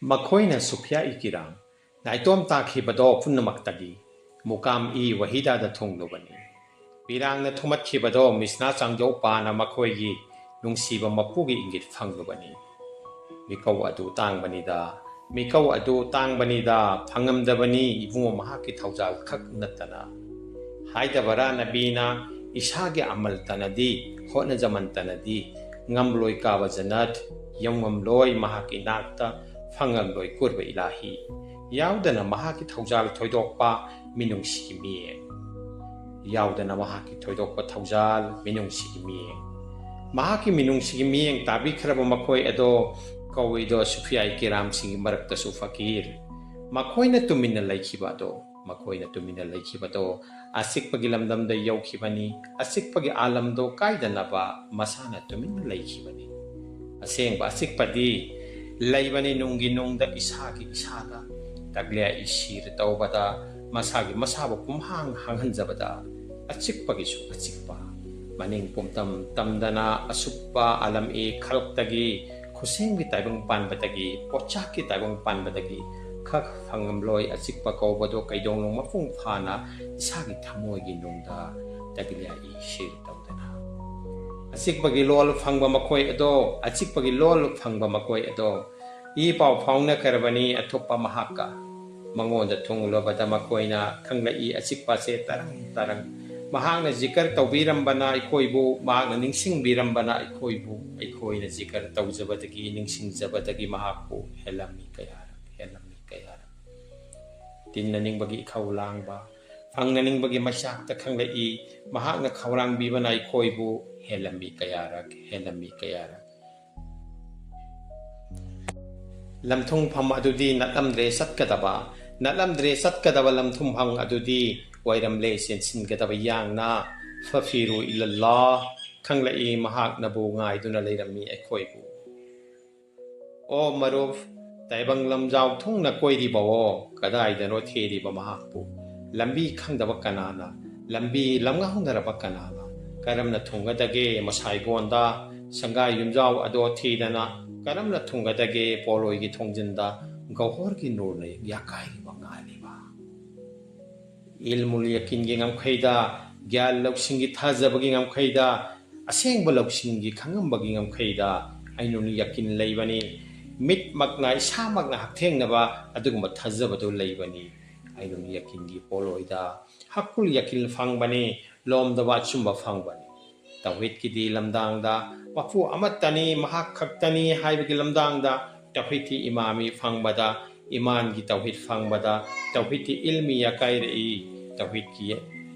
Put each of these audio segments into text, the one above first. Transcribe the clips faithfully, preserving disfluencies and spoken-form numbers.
ꯃꯈꯣꯏꯅ ꯁꯨꯐꯤꯌꯥ E ꯀꯤꯔꯥꯝ ꯅꯥꯏꯇꯣꯝ ꯇꯥꯈꯤꯕꯗꯣ ꯄꯨꯝꯅꯃꯛꯇꯒꯤ ꯃꯨꯀꯥꯝ E ꯋꯥꯍꯤꯗꯥꯗ ꯊꯨꯡꯂꯨꯕꯅꯤ꯫ ꯄꯤꯔꯥꯡꯅ ꯊꯨꯝꯃꯠꯈꯤꯕꯗꯣ ꯃꯤꯁꯅꯥ ꯆꯥꯡꯖꯧꯄꯥꯅ ꯃꯈꯣꯏꯒꯤ ꯅꯨꯡꯁꯤꯕ ꯃꯄꯨꯒꯤ ꯏꯪꯒꯤꯠ ꯐꯪꯂꯨꯕꯅꯤ꯫ ꯃꯤꯀꯧ ꯑꯗꯨ ꯇꯥꯡꯕꯅꯤꯗ, ꯃꯤꯀꯧ ꯑꯗꯨ ꯇꯥꯡꯕꯅꯤꯗ, ꯐꯪꯉꯝꯗꯕꯅꯤ ꯏꯕꯨꯡꯉꯣ ꯃꯍꯥꯛꯀꯤ ꯊꯧꯖꯥꯜ ꯈꯛ ꯅꯠꯇꯅ꯫ ꯍꯥꯏꯗꯕꯔꯥ ꯅꯕꯤꯅ, ꯏꯁꯥꯒꯤ ꯑꯃꯜꯇꯅꯗꯤ, ꯍꯣꯠꯅꯖꯃꯟꯇꯅꯗꯤ, ꯉꯝꯂꯣꯏ ꯀꯥꯕ ꯖꯅꯠ, ꯌꯧꯉꯝꯂꯣꯏ ꯃꯍꯥꯛꯀꯤ ꯅꯥꯛꯇ, ꯐꯪꯉꯝꯂꯣꯏ ꯀꯨꯔꯕ ꯏꯂꯥꯍꯤ꯫ ꯌꯥꯎꯗꯅ ꯃꯍꯥꯛꯀꯤ ꯊꯧꯖꯥꯜ ꯊꯣꯏꯗꯣꯛꯄ ꯃꯤꯅꯨꯡꯁꯤꯒꯤ ꯃꯤꯠꯌꯦꯡ꯫ ꯌꯥꯎꯗꯅ ꯃꯍꯥꯛꯀꯤ ꯊꯣꯏꯗꯣꯛꯄ ꯊꯧꯖꯥꯜ ꯃꯤꯅꯨꯡꯁꯤꯒꯤ ꯃꯤꯠꯌꯦꯡ꯫ ꯃꯍꯥꯛꯀꯤ ꯃꯤꯅꯨꯡꯁꯤꯒꯤ ꯃꯤꯠꯌꯦꯡ ꯇꯥꯕꯤꯈ꯭ꯔꯕ ꯃꯈꯣꯏ ꯑꯗꯣ ꯀꯧꯏꯗꯣ ꯁꯨꯐꯤꯌꯥ ꯏ ꯀꯤꯔꯥꯝꯁꯤꯡꯒꯤ ꯃꯔꯛꯇꯁꯨ ꯐꯀꯤꯔ꯫ ꯃꯈꯣꯏꯅ ꯇꯨꯃꯤꯟꯅ ꯂꯩꯈꯤꯕ ꯑꯗꯣ, ꯃꯈꯣꯏꯅ ꯇꯨꯃꯤꯟꯅ ꯂꯩꯈꯤꯕꯗꯣ ꯑꯆꯤꯛꯄꯒꯤ ꯂꯝꯗꯝꯗ ꯌꯧꯈꯤꯕꯅꯤ꯫ ꯑꯆꯤꯛꯄꯒꯤ ꯑꯥꯂꯝꯗꯣ ꯀꯥꯏꯗꯅꯕ ꯃꯁꯥꯅ ꯇꯨꯃꯤꯟꯅ ꯂꯩꯈꯤꯕꯅꯤ꯫ ꯑꯁꯦꯡꯕ ꯑꯆꯤꯛꯄꯗꯤ ꯂꯩꯕꯅꯤ ꯅꯨꯡꯒꯤ ꯅꯨꯡꯗ ꯏꯁꯥꯒꯤ ꯏꯁꯥꯗ ꯇꯛꯂꯤꯌꯥ ꯏꯁꯤꯔ ꯇꯧꯕꯗ ꯃꯁꯥꯒꯤ ꯃꯁꯥꯕꯨ ꯄꯨꯝꯍꯥꯡ ꯍꯥꯡꯍꯟꯖꯕꯗ ꯑꯆꯤꯛꯄꯒꯤꯁꯨ ꯑꯆꯤꯛꯄ꯫ ꯃꯅꯤꯡ ꯄꯨꯝꯇꯝ ꯇꯝꯗꯅ ꯑꯁꯨꯞꯄ ꯑꯥꯂꯝ ꯏ ꯈꯜꯛꯇꯒꯤ, ꯈꯨꯠꯁꯦꯝꯒꯤ ꯇꯥꯏꯕꯪ ꯄꯥꯟꯕꯗꯒꯤ, ꯄꯣꯠꯆꯥꯛꯀꯤ ꯇꯥꯏꯕꯪ ꯄꯥꯟꯕꯗꯒꯤ ꯈꯛ ꯐꯪꯉꯝꯂꯣꯏ ꯑꯆꯤꯛꯄ ꯀꯧꯕꯗꯣ ꯀꯩꯗꯧꯅꯨꯡ ꯃꯄꯨꯡ ꯐꯥꯅ ꯏꯁꯥꯒꯤ ꯊꯃꯣꯏꯒꯤ ꯅꯨꯡꯗ ꯇꯛꯂꯤꯌꯥ ꯏꯁꯤꯔ ꯇꯧꯗꯅ꯫ ꯑꯆꯤꯛꯄꯒꯤ ꯂꯣꯜ ꯐꯪꯕ ꯃꯈꯣꯏ ꯑꯗꯣ, ꯑꯆꯤꯛꯄꯒꯤ ꯂꯣꯜ ꯐꯪꯕ ꯃꯈꯣꯏ ꯑꯗꯣ ꯏ ꯄꯥꯎ ꯐꯥꯎꯅꯈ꯭ꯔꯕꯅꯤ ꯑꯊꯨꯞꯄ ꯃꯍꯥꯛꯀ꯫ ꯃꯉꯣꯟꯗ ꯊꯨꯡꯂꯕꯗ ꯃꯈꯣꯏꯅ ꯈꯪꯂꯛꯏ ꯑꯆꯤꯛꯄꯁꯦ ꯇꯔꯪ ꯇꯔꯪ꯫ ꯃꯍꯥꯛꯅ ꯖꯤꯀꯔ ꯇꯧꯕꯤꯔꯝꯕꯅ ꯑꯩꯈꯣꯏꯕꯨ, ꯃꯍꯥꯛꯅ ꯅꯤꯡꯁꯤꯡꯕꯤꯔꯝꯕꯅ ꯑꯩꯈꯣꯏꯕꯨ, ꯑꯩꯈꯣꯏꯅ ꯖꯤꯀꯔ ꯇꯧꯖꯕꯗꯒꯤ, ꯅꯤꯡꯁꯤꯡꯖꯕꯗꯒꯤ ꯃꯍꯥꯛꯄꯨ ꯍꯦꯜꯂꯝꯃꯤ ꯀꯌꯥꯔꯛ, ꯍꯦꯜꯂꯝꯃꯤ ꯀꯌꯥꯔꯛ꯫ ꯇꯤꯟꯅꯅꯤꯡꯕꯒꯤ ꯏꯈꯧ ꯂꯥꯡꯕ, ꯐꯪꯅꯅꯤꯡꯕꯒꯤ ꯃꯩꯆꯥꯛꯇ ꯈꯪꯂꯛꯏ꯫ ꯃꯍꯥꯛꯅ ꯈꯧꯔꯥꯡꯕꯤꯕꯅ ꯑꯩꯈꯣꯏꯕꯨ ꯍꯦꯜꯂꯝꯃꯤ ꯀꯌꯥꯔꯛ, ꯍꯦꯜꯂꯝꯃꯤ ꯀꯌꯥꯔꯛ꯫ ꯂꯝꯊꯨꯡꯐꯝ ꯑꯗꯨꯗꯤ ꯅꯠꯂꯝꯗ꯭ꯔꯦ ꯆꯠꯀꯗꯕ, ꯅꯠꯂꯝꯗ꯭ꯔꯦ ꯆꯠꯀꯗꯕ ꯂꯝꯊꯨꯡꯐꯝ ꯑꯗꯨꯗꯤ ꯑꯣꯏꯔꯝꯂꯦ ꯆꯦꯟꯁꯤꯟꯒꯗꯕ ꯌꯥꯡꯅ꯫ ꯐꯐꯤꯔꯨ ꯏꯂꯜꯂꯥ ꯈꯪꯂꯛꯏ, ꯃꯍꯥꯛꯅꯕꯨ ꯉꯥꯏꯗꯨꯅ ꯂꯩꯔꯝꯃꯤ ꯑꯩꯈꯣꯏꯕꯨ꯫ ꯑꯣ ꯃꯔꯨꯞ, ꯇꯥꯏꯕꯪ ꯂꯝꯖꯥꯎ ꯊꯨꯡꯅ ꯀꯣꯏꯔꯤꯕꯋꯣ, ꯀꯗꯥꯏꯗꯅꯣ ꯊꯤꯔꯤꯕ ꯃꯍꯥꯛꯄꯨ? ꯂꯝꯕꯤ ꯈꯪꯗꯕ ꯀꯅꯥꯅ? ꯂꯝꯕꯤ ꯂꯝꯉꯥꯎꯅꯔꯕ ꯀꯅꯥꯅ? ꯀꯔꯝꯅ ꯊꯨꯡꯒꯗꯒꯦ ꯃꯁꯥꯏꯒꯣꯟꯗ? ꯁꯪꯒꯥꯏ ꯌꯨꯝꯖꯥꯎ ꯑꯗꯣ ꯊꯤꯗꯅ ꯀꯔꯝꯅ ꯊꯨꯡꯒꯗꯒꯦ? ꯄꯣꯂꯣꯏꯒꯤ ꯊꯣꯡꯖꯤꯟꯗ ꯒꯧꯍꯔꯒꯤ ꯅꯨꯔꯅ ꯌꯥꯀꯥꯏꯔꯤꯕ ꯉꯥꯜꯂꯤꯕ꯫ ꯏꯜꯃꯨꯜ ꯌꯥꯀꯤꯟꯒꯤ ꯉꯝꯈꯩꯗ, ꯒ꯭ꯌꯥꯟ ꯂꯧꯁꯤꯡꯒꯤ ꯊꯥꯖꯕꯒꯤ ꯉꯝꯈꯩꯗ, ꯑꯁꯦꯡꯕ ꯂꯧꯁꯤꯡꯒꯤ ꯈꯪꯉꯝꯕꯒꯤ ꯉꯝꯈꯩꯗ ꯑꯩꯅꯨꯜ ꯌꯥꯀꯤꯟ ꯂꯩꯕꯅꯤ꯫ ꯃꯤꯠꯃꯛꯅ, ꯏꯁꯥꯃꯛꯅ ꯍꯛꯊꯦꯡꯅꯕ ꯑꯗꯨꯒꯨꯝꯕ ꯊꯥꯖꯕꯗꯨ ꯂꯩꯕꯅꯤ꯫ ꯑꯩꯅꯨꯜ ꯌꯥꯀꯤꯟꯒꯤ ꯄꯣꯂꯣꯏꯗ ꯍꯛꯀꯨꯜ ꯌꯥꯀꯤꯟ ꯐꯪꯕꯅꯤ, ꯂꯣꯝꯗꯕ ꯑꯆꯨꯝꯕ ꯐꯪꯕꯅꯤ꯫ ꯇꯧꯍꯤꯗꯀꯤꯗꯤ ꯂꯝꯗꯥꯡꯗ ꯃꯄꯨ ꯑꯃꯠꯇꯅꯤ, ꯃꯍꯥꯛ ꯈꯛꯇꯅꯤ ꯍꯥꯏꯕꯒꯤ ꯂꯝꯗꯥꯡꯗ ꯇꯧꯍꯤꯗꯀꯤ ꯏꯃꯥꯃꯤ ꯐꯪꯕꯗ, ꯏꯃꯥꯟꯒꯤ ꯇꯧꯍꯤꯗ ꯐꯪꯕꯗ, ꯇꯧꯍꯤꯗꯀꯤ ꯏꯜꯃꯤ ꯌꯥꯀꯥꯏꯔꯛꯏ, ꯇꯧꯍꯤꯗꯀꯤ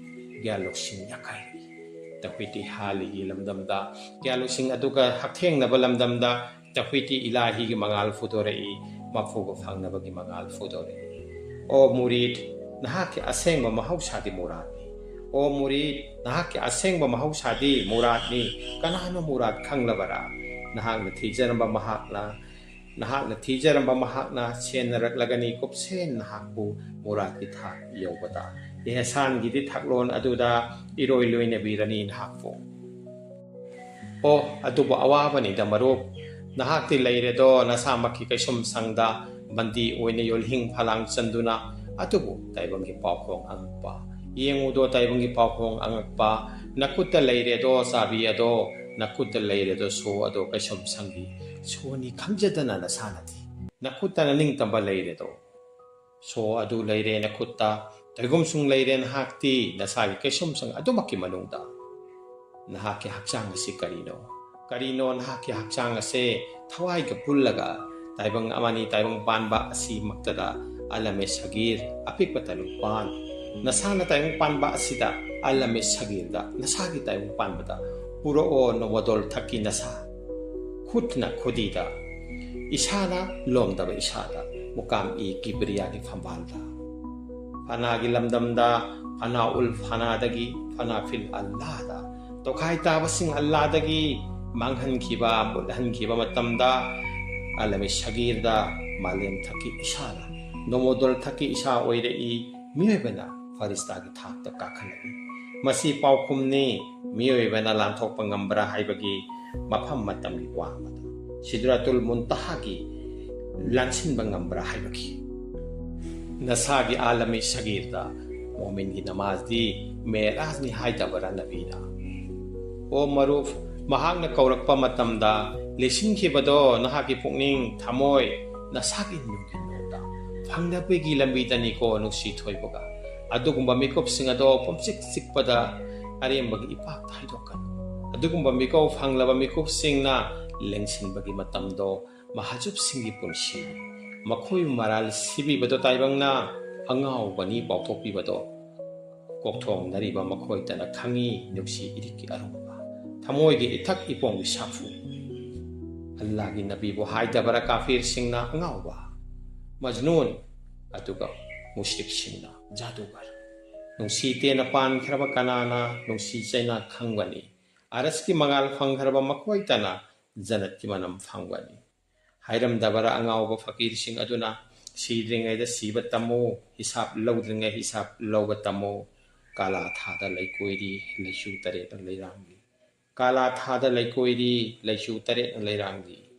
ꯒ꯭ꯌꯥꯟ ꯂꯧꯁꯤꯡ ꯌꯥꯀꯥꯏꯔꯛꯏ꯫ ꯇꯧꯍꯤꯗꯀꯤ ꯍꯥꯂꯤꯒꯤ ꯂꯝꯗꯝꯗ, ꯒ꯭ꯌꯥꯟ ꯂꯧꯁꯤꯡ ꯑꯗꯨꯒ ꯍꯛꯊꯦꯡꯅꯕ ꯂꯝꯗꯝꯗ ꯇꯧꯍꯤꯗꯀꯤ ꯏꯂꯥꯍꯤꯒꯤ ꯃꯉꯥꯜ ꯐꯨꯗꯣꯔꯛꯏ, ꯃꯄꯨꯒ ꯐꯪꯅꯕꯒꯤ ꯃꯉꯥꯜ ꯐꯨꯗꯣꯔꯛꯏ꯫ ꯑꯣ ꯃꯨꯔꯤꯗ, ꯅꯍꯥꯛꯀꯤ ꯑꯁꯦꯡꯕ ꯃꯍꯧꯁꯥꯗꯤ ꯃꯨꯔꯥꯗꯅꯤ꯫ ꯑꯣ ꯃꯨꯔꯤꯗ, ꯅꯍꯥꯛꯀꯤ ꯑꯁꯦꯡꯕ ꯃꯍꯧꯁꯥꯗꯤ ꯃꯨꯔꯥꯗꯅꯤ꯫ ꯀꯅꯥꯅꯣ ꯃꯨꯔꯥꯗ ꯈꯪꯂꯕꯔꯥ? ꯅꯍꯥꯛꯅ ꯊꯤꯖꯔꯝꯕ ꯃꯍꯥꯛꯅ, ꯅꯍꯥꯛꯅ ꯊꯤꯖꯔꯝꯕ ꯃꯍꯥꯛꯅ ꯁꯦꯟꯅꯔꯛꯂꯒꯅꯤ, ꯀꯨꯞꯁꯦꯟ ꯅꯍꯥꯛꯄꯨ ꯃꯨꯔꯥꯗꯀꯤ ꯊꯥꯛ ꯌꯧꯕꯗ꯫ ꯏꯍꯁꯥꯟꯒꯤꯗꯤ ꯊꯛꯂꯣꯟ ꯑꯗꯨꯗ ꯏꯔꯣꯏ ꯂꯣꯏꯅꯕꯤꯔꯅꯤ ꯅꯍꯥꯛꯄꯨ꯫ ꯑꯣ, ꯑꯗꯨꯕꯨ ꯑꯋꯥꯕꯅꯤꯗ ꯃꯔꯨꯞ, ꯅꯍꯥꯛꯇꯤ ꯂꯩꯔꯦꯗꯣ ꯅꯁꯥꯃꯛꯀꯤ ꯀꯩꯁꯨꯝꯁꯪꯗ ꯕꯟꯗꯤ ꯑꯣꯏꯅ ꯌꯣꯜꯍꯤꯡ ꯐꯥꯂꯥꯡ ꯆꯟꯗꯨꯅ, ꯑꯗꯨꯕꯨ ꯇꯥꯏꯕꯪꯒꯤ ꯄꯥꯎꯈꯣꯡ ꯑꯉꯛꯄ꯫ ꯌꯦꯡꯉꯨꯗꯣ ꯇꯥꯏꯕꯪꯒꯤ ꯄꯥꯎꯈꯣꯡ ꯑꯉꯛꯄ, ꯅꯈꯨꯠꯇ ꯂꯩꯔꯦꯗꯣ ꯆꯥꯕꯤ ꯑꯗꯣ, ꯅꯈꯨꯠꯇ ꯂꯩꯔꯦꯗꯣ ꯁꯣ ꯑꯗꯣ ꯀꯩꯁꯨꯝꯁꯪꯒꯤ꯫ ꯁꯣꯅꯤ ꯈꯪꯖꯗꯅ ꯅꯁꯥꯅꯗꯤ ꯅꯈꯨꯠꯇ ꯅꯅꯤꯡꯇꯝꯕ ꯂꯩꯔꯦꯗꯣ꯫ ꯁꯣ ꯑꯗꯨ ꯂꯩꯔꯦ ꯅꯈꯨꯠꯇ, ꯇꯣꯏꯒꯨꯝꯁꯨꯡ ꯂꯩꯔꯦ ꯅꯍꯥꯛꯇꯤ ꯅꯁꯥꯒꯤ ꯀꯩꯁꯨꯝꯁꯪ ꯑꯗꯨꯃꯛꯀꯤ ꯃꯅꯨꯡꯗ꯫ ꯅꯍꯥꯛꯀꯤ ꯍꯛꯆꯥꯡ ꯑꯁꯤ ꯀꯔꯤꯅꯣ? ꯀꯔꯤꯅꯣ ꯅꯍꯥꯛꯀꯤ ꯍꯛꯆꯥꯡ ꯑꯁꯦ ꯊꯋꯥꯏꯒ ꯄꯨꯜꯂꯒ ꯇꯥꯏꯕꯪ ꯑꯃꯅꯤ, ꯇꯥꯏꯕꯪ ꯄꯥꯟꯕ ꯑꯁꯤꯃꯛꯇꯗ ꯑꯂꯝꯃꯦ ꯁꯒꯤꯔ, ꯑꯄꯤꯛꯄ ꯇꯥꯏꯕꯪ ꯄꯥꯟ, ꯅꯁꯥꯅ ꯇꯥꯏꯕꯪ ꯄꯥꯟꯕ ꯑꯁꯤꯗ ꯑꯂꯝꯃꯦ ꯁꯒꯤꯔꯗ ꯅꯁꯥꯒꯤ ꯇꯥꯏꯕꯪ ꯄꯥꯟꯕꯗ ꯄꯨꯔꯛꯑꯣ ꯅꯣꯃꯣꯗꯣꯜ ꯊꯛꯀꯤ ꯅꯁꯥ꯫ ꯈꯨꯠꯅ ꯈꯨꯗꯤꯗ, ꯏꯁꯥꯅ ꯂꯣꯝꯗꯕ ꯏꯁꯥꯗ, ꯃꯨꯀꯥꯝ ꯏ ꯀꯤꯕ꯭ꯔꯤꯌꯥꯒꯤ ꯐꯝꯕꯥꯜꯗ꯫ ꯐꯅꯥꯒꯤ ꯂꯝꯗꯝꯗ, ꯐꯅꯥ ꯎꯜ ꯐꯅꯥꯗꯒꯤ ꯐꯅꯥ ꯐꯤꯜ ꯑꯜꯂꯥꯗ, ꯇꯣꯈꯥꯏ ꯇꯥꯕꯁꯤꯡ ꯑꯜꯂꯥꯗꯒꯤ ꯃꯥꯡꯍꯟꯈꯤꯕ, ꯃꯨꯠꯍꯟꯈꯤꯕ ꯃꯇꯝꯗ, ꯑꯂꯃꯤ ꯁꯒꯤꯔꯗ ꯃꯥꯂꯦꯝ ꯊꯛꯀꯤ ꯏꯁꯥꯅ, ꯅꯣꯃꯣꯗꯣꯜ ꯊꯛꯀꯤ ꯏꯁꯥ ꯑꯣꯏꯔꯛꯏ, ꯃꯤꯑꯣꯏꯕꯅ ꯐꯔꯤꯁꯇꯥꯒꯤ ꯊꯥꯛꯇ ꯀꯥꯈꯠꯂꯛꯏ꯫ ꯃꯁꯤ ꯄꯥꯎꯈꯨꯝꯅꯤ, ꯃꯤꯑꯣꯏꯕꯅ ꯂꯥꯟꯊꯣꯛꯄ ꯉꯝꯕ꯭ꯔꯥ ꯍꯥꯏꯕꯒꯤ ꯃꯐꯝ ꯃꯇꯝꯒꯤ ꯋꯥꯡꯃꯗ꯫ ꯁꯤꯗ꯭ꯔꯥꯇꯨꯜ ꯃꯨꯟꯇꯍꯥꯒꯤ ꯂꯥꯟꯁꯤꯟꯕ ꯉꯝꯕ꯭ꯔꯥ ꯍꯥꯏꯕꯒꯤ꯫ ꯅꯁꯥꯒꯤ ꯑꯥꯂꯃꯤ ꯁꯒꯤꯔꯗ ꯃꯣꯃꯤꯟꯒꯤ ꯅꯃꯥꯖꯗꯤ ꯃꯦꯔꯥꯖꯅꯤ ꯍꯥꯏꯗꯕꯔꯥ ꯅꯕꯤꯅ? ꯑꯣ ꯃꯔꯨꯞ, ꯃꯍꯥꯛꯅ ꯀꯧꯔꯛꯄ ꯃꯇꯝꯗ ꯂꯤꯁꯤꯟꯈꯤꯕꯗꯣ ꯅꯍꯥꯛꯀꯤ ꯄꯨꯛꯅꯤꯡ, ꯊꯃꯣꯏ, ꯅꯁꯥꯒꯤ ꯅꯨꯡꯒꯤ ꯅꯣꯡꯗ ꯐꯪꯅꯕꯒꯤ ꯂꯝꯕꯤꯗꯅꯤꯀꯣ ꯅꯨꯡꯁꯤ ꯊꯣꯏꯕꯒ꯫ ꯑꯗꯨꯒꯨꯝꯕ ꯃꯤꯀꯨꯞꯁꯤꯡ ꯑꯗꯣ ꯄꯨꯝꯆꯤꯛ ꯆꯤꯛꯄꯗ ꯑꯔꯦꯝꯕꯒꯤ ꯏꯄꯥꯛꯇ ꯍꯩꯗꯣꯛꯀꯅꯨ꯫ ꯑꯗꯨꯒꯨꯝꯕ ꯃꯤꯀꯨꯞ ꯐꯪꯂꯕ ꯃꯤꯀꯨꯞꯁꯤꯡꯅ ꯂꯦꯡꯁꯤꯟꯕꯒꯤ ꯃꯇꯝꯗꯣ ꯃꯍꯥꯖꯨꯞꯁꯤꯡꯒꯤ ꯄꯨꯟꯁꯤꯅꯤ꯫ ꯃꯈꯣꯏꯕꯨ ꯃꯔꯥꯜ ꯁꯤꯕꯤꯕꯗꯣ ꯇꯥꯏꯕꯪꯅ ꯑꯉꯥꯎꯕꯅꯤ ꯄꯥꯎꯊꯣꯛꯄꯤꯕꯗꯣ ꯀꯣꯛꯊꯣꯡꯅꯔꯤꯕ ꯃꯈꯣꯏꯇꯅ ꯈꯪꯉꯤ ꯅꯨꯡꯁꯤ ꯏꯔꯤꯛꯀꯤ ꯑꯔꯨꯝꯕ, ꯊꯃꯣꯏꯒꯤ ꯏꯊꯛ ꯏꯄꯣꯝꯒꯤ ꯁꯥꯐꯨ꯫ ꯑꯜꯂꯥꯒꯤ ꯅꯕꯤꯕꯨ ꯍꯥꯏꯗꯕꯔ ꯀꯥꯐꯤꯔꯁꯤꯡꯅ ꯑꯉꯥꯎꯕ, ꯃꯖꯅꯨꯟ, ꯑꯗꯨꯒ ꯃꯨꯁ꯭ꯔꯤꯛꯁꯤꯡꯅ ꯖꯥꯗꯨꯒꯔ꯫ ꯅꯨꯡꯁꯤ ꯇꯦꯟꯅ ꯄꯥꯟꯈ꯭ꯔꯕ ꯀꯅꯥꯅ ꯅꯨꯡꯁꯤ ꯆꯩꯅꯥ ꯈꯪꯒꯅꯤ? ꯑꯔꯁꯀꯤ ꯃꯉꯥꯜ ꯐꯪꯈ꯭ꯔꯕ ꯃꯈꯣꯏꯇꯅ ꯖꯅꯠꯀꯤ ꯃꯅꯝ ꯐꯪꯒꯅꯤ꯫ ꯍꯥꯏꯔꯝꯗꯕꯔ ꯑꯉꯥꯎꯕ ꯐꯀꯤꯔꯁꯤꯡ ꯑꯗꯨꯅ, ꯁꯤꯗ꯭ꯔꯤꯉꯩꯗ ꯁꯤꯕ ꯇꯝꯃꯨ, ꯍꯤꯁꯥꯞ ꯂꯧꯗ꯭ꯔꯤꯉꯩ ꯍꯤꯁꯥꯞ ꯂꯧꯕ ꯇꯝꯃꯨ꯫ ꯀꯥꯂꯥ ꯊꯥꯗ ꯂꯩꯀꯣꯏꯔꯤ ꯂꯩꯆꯨ ꯇꯔꯦꯠꯅ ꯂꯩꯔꯥꯡꯂꯤ꯫ ꯀꯥꯂꯥ ꯊꯥꯗ ꯂꯩꯀꯣꯏꯔꯤ ꯂꯩꯆꯨ ꯇꯔꯦꯠꯅ ꯂꯩꯔꯥꯡꯂꯤ꯫